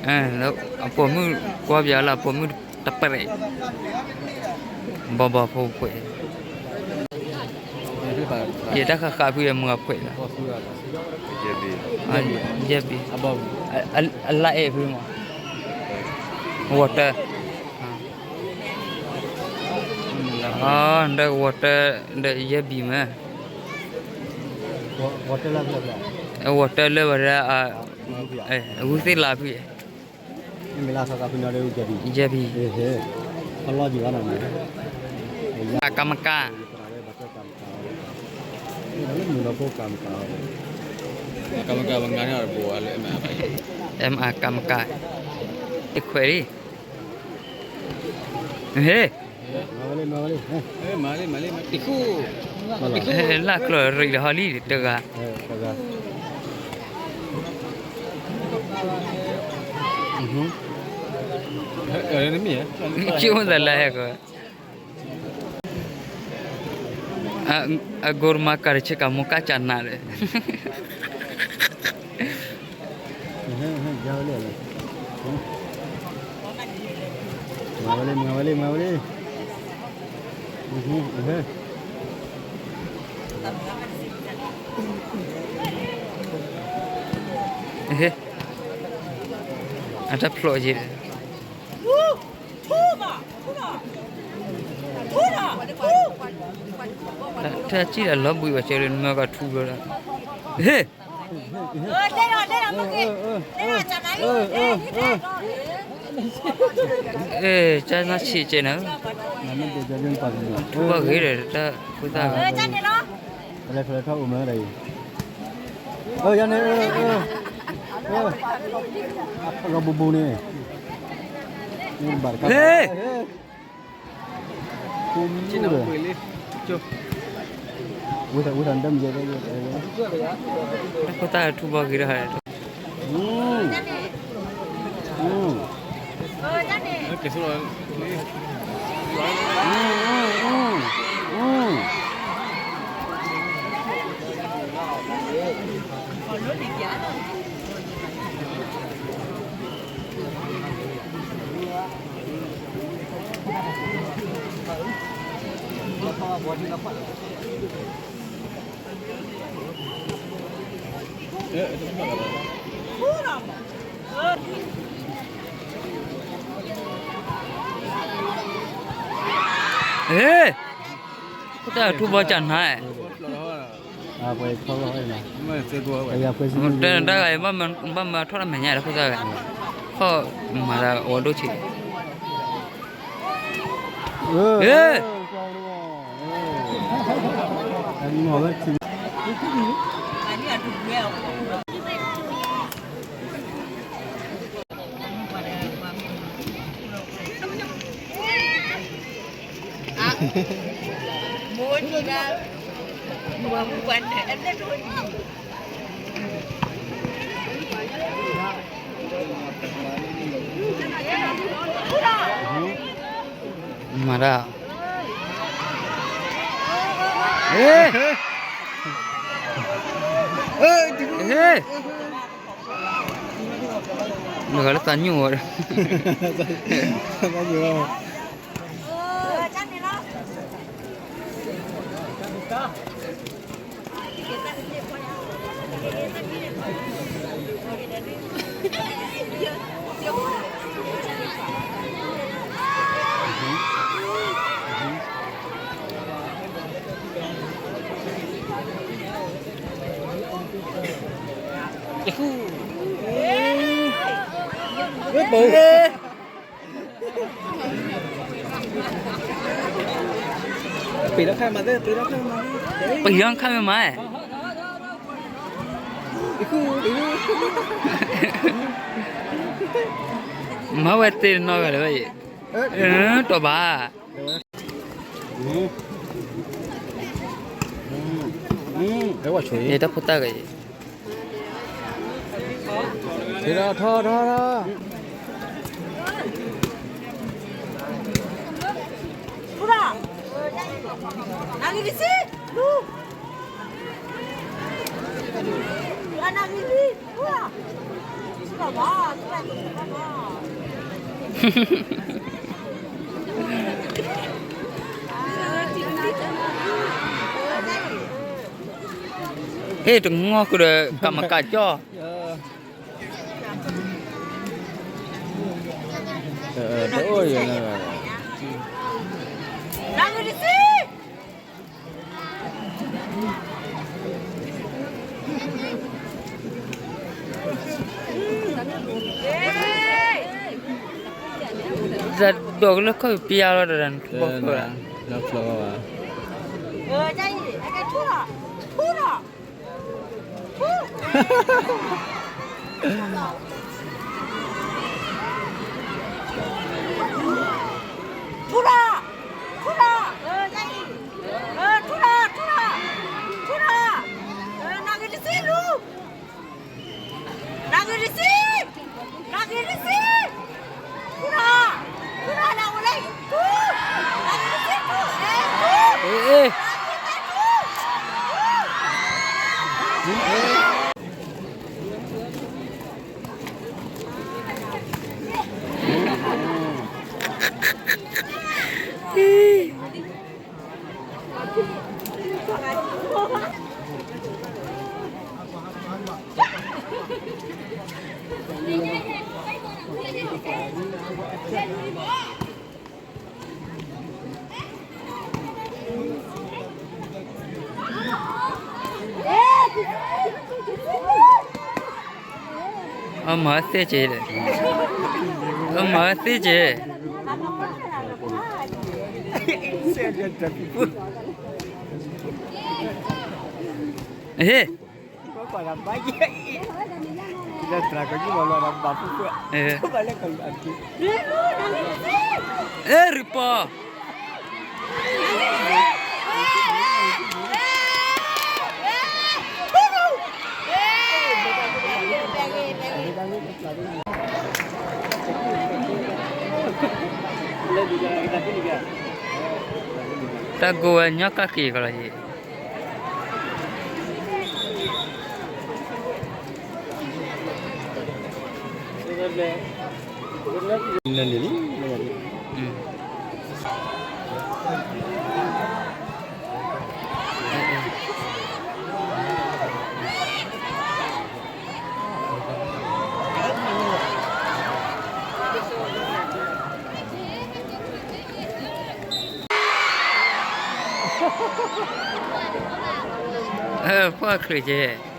အပိာ်မုၣ်ကွၢ်ပၠးလၢအပိာ်မုၣ်တပရ့ၣ်, ဘီဘီဖိခွဲး, ယတၢ်ဃးဃးဖုအမုၢ်အခွဲးလီၤ, ယဲၢ်ဘံ, အလၢအဲၣ်ဖုမး, water, ဒီး water ဒီးယဲၢ်ဘံမး, water လၢဝဲဒၣ် အဂုၢ်သ့ၣ်လါဖု, ယဲၢ်ဘံ, အကမကါ, အကမကါ, တခွဲးလံ, ဟ့ၣ်, လၢကျိၤရံၣ်ဒီးဟီလံတဂၤ, ကၠိသးလၢဟဲကီး, အဂိၤတမၤကၤတဆ့ကၤ မိၢ်ကၢ်ကၢ်နးဒီး မၤဝဲလံ မၤဝဲလံ မၤဝဲလံ, အတၢ်ဖျိးက့ၤဒီး တၢ်ထၢၣ်စံၣ်ဒီးလီၤဘှံးဘၣ် ကၠီလၢနမၢကီၢ်ထူဘျီဒီး, ဟ့ၣ်, ကၠီနၢ်ဆံးကဲနၤ, ထူဘၣ်ဂ့ၤဒီးတၢ်ဖိသၣ်ဂၤ လၢဖဲလၢထီၣ်အိၣ်မၢဒၣ်အံၤ, ယၤန့ၣ်, လီၤဘူးဘူးန့ၣ်, ဟ့ၣ်, ဝံသးဝံသးတၢ်မံၤ, တၢ်ဖိသၣ်ထူဘၣ်ဂ့ၤဒီး, ဟ့ၣ်, ဖိသၣ်ထူဘၣ်ကၢ်နၤ, တၢ်ဂၤအံၤ ဘၣ်မၤထီၣ်တၢ်မဲာ်ညါဒီးဖိသၣ်ဂၤ, ခီၣ်မၤတၢ်အီၤဒိၣ်ဆံး, ဟ့ၣ် မၤတၢ်, မ့ၢ်ဂၤလၢသးညိၣ်ဝဲဒီး, ပ့ၤလီၤခါမးသ့, ပ့ၤလီၤခါမး, ပယီၤခါမးမး, မၤဝဲသ့ၣ်နီၢ်ဂၤလၢၤဘၣ်အံၤ, တီၢ်ဘၣ်, တၢ်ဖိသၣ်ဂၤအံၤ, ထီၣ်ထီၣ်ထီၣ်, နဂံၢ်တဆံ, နဂံၢ်တဆံ, ဟ့ၣ်တငီၢ်ဃုာ်ဒီး ကမကၣ်ကၠီၣ် တအိၣ်ယဲၢ် တၢ်ဒိးကလၢခီၣ်ပျါလီၤတၢ် တဘီၣ်ဃီဘၣ် ထူၣ်ထီၣ်, ထူၣ်ထီၣ်, ထူၣ်ထီၣ်, ထူၣ်ထီၣ်, နဂ့ၤတစ့လူ, နဂ့ၤတစ့, နဂ့ၤတစ့, ထူၣ်ထီၣ်, ထူၣ်ထီၣ် နဝဲလၢ ထူၣ်, နဂ့ၤတစ့ ထူၣ်, အဲ ထူၣ်, အဲ အဲ အမၤသ့က့ၤ, အမၤသ့က့ၤ, ဟ့ၣ် အဲ ရံပီၤ, တၢ်ကိးဝဲညီကၣ်က့ၤကလီၤဟံၣ် နန့ၣ်လံ ဖီၣ်ချ့က့ၤ